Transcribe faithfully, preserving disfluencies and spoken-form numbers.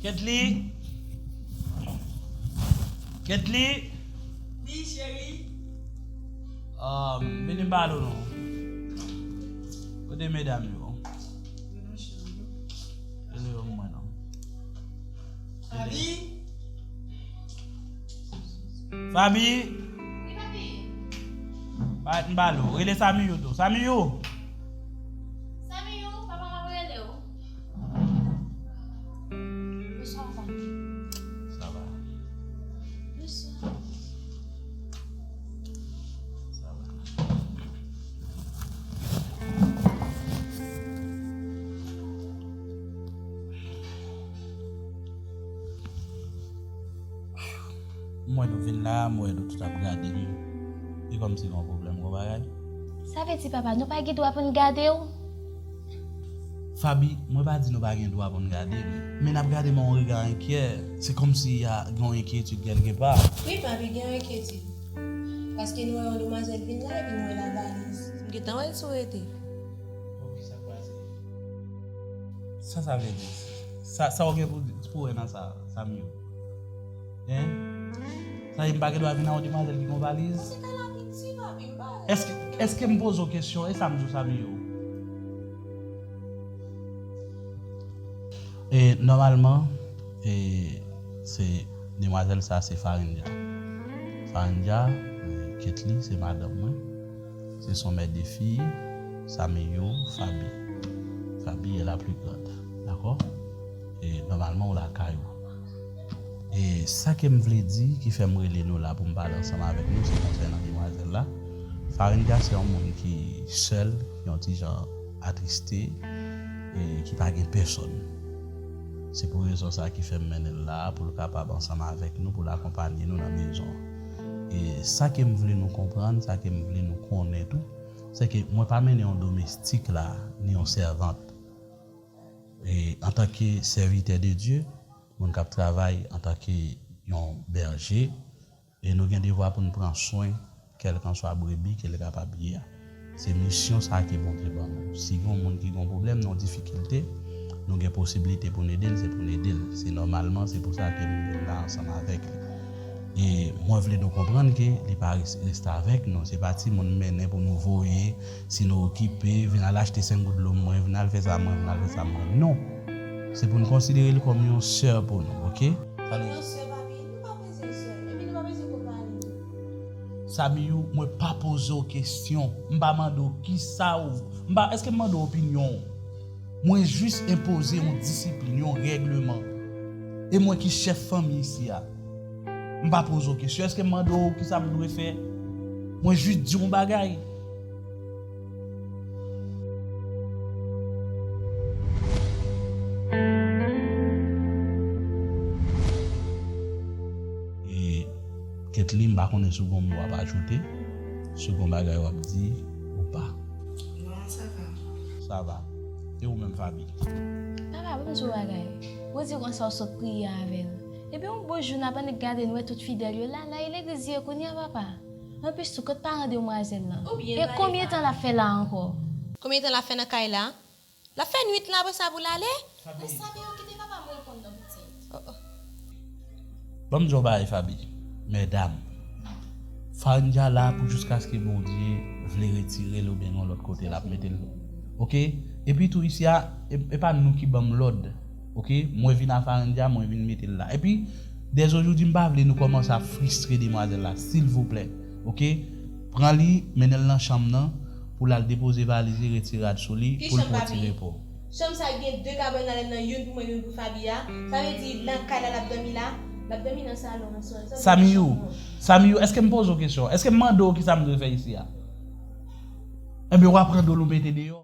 Ketly? Ketly? Wi, cheri. Ah, vini m pale w non. Kote medam yo? Yo nan chanm yo. Rele yo pou mwen non. Fabi? Fabi? Wi, papi. Parèt m pale w. Rele Samiyo tou. Samiyo! Samiyo, papa m ap rele w. Bonswa, papa. Sa va? Bonswa. Sa va. M wè nou vin la, m wè nou tout ap gade m. E kòmsi gen yon pwoblèm, gon bagay? Sa vle di, papa, nou pa gen dwa pou n gade w? Fabi, mwen pa di nou pa gen dwa pou n gade m, men n ap gade m a yon rega enkyè. Se kòmsi y a gen yon enkyetid kèlkepa. Wi, papi, gen yon enkyetid. Paske nou wè yon demwazèl vin la, epi nou wè l ak valiz. M gentan wè l sou rete. Oh, ki sa k pase? Sa sa vle di? Sa, sa w gen pou, pou wè nan sa, Samiyo? Hein? Sa vle di m pa gen dwa vin a yon demwazèl ki gon valiz? Se ka la piti, papi, m pa wè. Èske, èske m poze w kesyon? E sa m di w, Samiyo? E, nòmalman, e, se, demwazèl sa, se Farindja. Farindja, e, Ketly, se madanm mwen. Ce sont mes deux filles, Samiyo, Fabi. Fabi est la plus grande, dakò? E, nòmalman, w lakay ou. E sa ke m vle di, ki fè m rele nou la pou m pale ansanm avèk nou, se konsènan demwazèl la. Farindja se yon moun ki sèl, ki yon ti jan atriste, e ki pa gen pèsòn. Se pou rezon sa ki fè m mennen l la, pou l kapab ansanm avèk nou, pou l akonpanye nou nan mezon an. E sa ke m vle nou konprann, sa ke m vle nou konnen tou, se ke mwen pa mennen yon domestik la, ni yon sèvant. E antanke sèvitè de Dye, moun k ap travay antanke yon bèje, e nou gen devwa pou n pran swen kèlkanswa brebi ke l kapab ye a. Se misyon sa a ke Bondye ban nou. Si gen yon moun ki gen yon pwoblèm, nan yon difikilte, nou gen posiblite pou n ede l, se pou n ede l. Se nòmalman, se pou sa ke m vin la ansanm avèk li. E mwen vle nou konprann ke li pa res-, reste avèk nou. Se pa timoun m mennen pou nou voye, si nou okipe, vin al achte senk goud dlo mwen, vin al fè sa mwen, vin al fè sa mwen. Non. Se pou n konsidere l kòm yon sè pou nou, oke? Sa vle di, yon sè, papi, nou pa bezwen sè. Epi nou pa bezwen konpani. Samiyo, mwen pa poze w kesyon. M pa mande w kisa w, m pa, èske m mande w opinyon w? Mwen jis enpoze yon disiplin, yon règleman. E mwen ki chèf fanmi isi a. M pa poze w kesyon. Èske m mande w kisa m dwe fè? Mwen jis di w yon bagay. E, Ketly, m pa konnen si w gon mo w ap ajoute, si w gon bagay w ap di ou pa. Non, sa va. Sa va. E ou menm, Fabi? Papa, ban m di w bagay. Ou di konsa w sot priye avè l. Epi yon bon jou n ap annik gade n wè tout fidèl yo la, nan legliz yo ye kounye a, papa. Anplis tou, kot paran demwazèl lan? E konbyen tan l ap fè la ankò? Konbyen tan l ap fè nan kay la? L ap fè nwit lan, apre sa pou l ale? Mwen sabi yo kite papa m reponn non pitit. Oh, oh. Ban m di w yon bagay, Fabi. Medam, Farindja la pou jiskaske Bondye vle retire l oubyen yon lòt kote l ap mete l. Oke? Epi tou isi a, e, e pa nou ki ban m lòd. Oke? Mwen vin a Farindja, mwen vin mete l la. Epi, dèzojodi, m pa vle nou kòmanse ap fristre demwazèl la, silvouplè. Oke? Pran li, mennen l nan chanm nan, pou l al depoze valiz li, retire rad sou li, pou l pran ti repo. Chanm sa gen de kabann ladan l, youn pou mwen, youn pou Fabi a. Sa vle di, nan kay la, l ap dòmi la, l ap dòmi nan salon an, sou, sou Samiyo, chanm nan. Samiyo, èske m poze w kesyon? Èske m mande w kisa m dwe fè isi a? Enben, w ap pran dlo l ou mete deyò.